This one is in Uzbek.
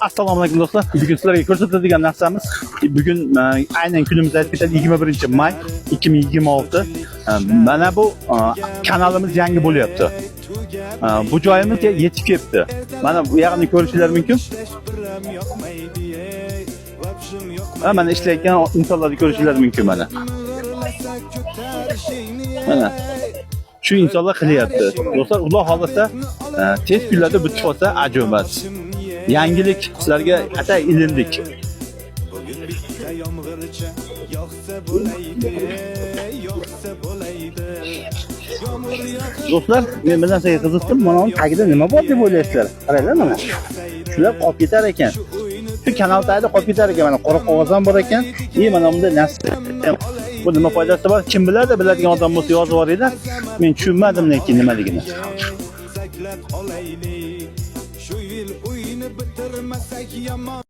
Assalomu alaykum, do'stlar. Bugun sizlarga ko'rsatadigan narsamiz, bugun aynan kunimiz aytib ketadi, 21 may 2026. Mana bu kanalimiz yangi bo'lyapti. Bu joyimizga yetib kelibdi. Mana bu yog'ini ko'rishinglar mumkin. Ha, mana ishlayotgan insonlarni ko'rishinglar mumkin mana. Mana shu insonlar qilyapti. Do'stlar, Xudo xohlasa, tez kunlarda bitib qolsa ajab emas. Yangilik sizlarga atay ilindik. Bugun bitta yomg'ircha yog'sa bo'laydi, yog'sa bo'laydi. Yomg'ir yog'ib Do'stlar, men bir narsaga qiziqdim. Mana uni tagida nima bor deb o'ylaysizlar? Qaranglar mana. Shular qolib ketar ekan. Shu kanal tagida qolib ketar ekan. Mana qora qog'oz ham bor ekan. И mana bunday narsa. Bu nima foydasi bor? Kim biladi? Biladigan odam bo'lsa, yozib yuboringlar. Men tushunmadim lekin nimaligini. Saklab olaylik. Shu yil uyni bitirmasak yomon.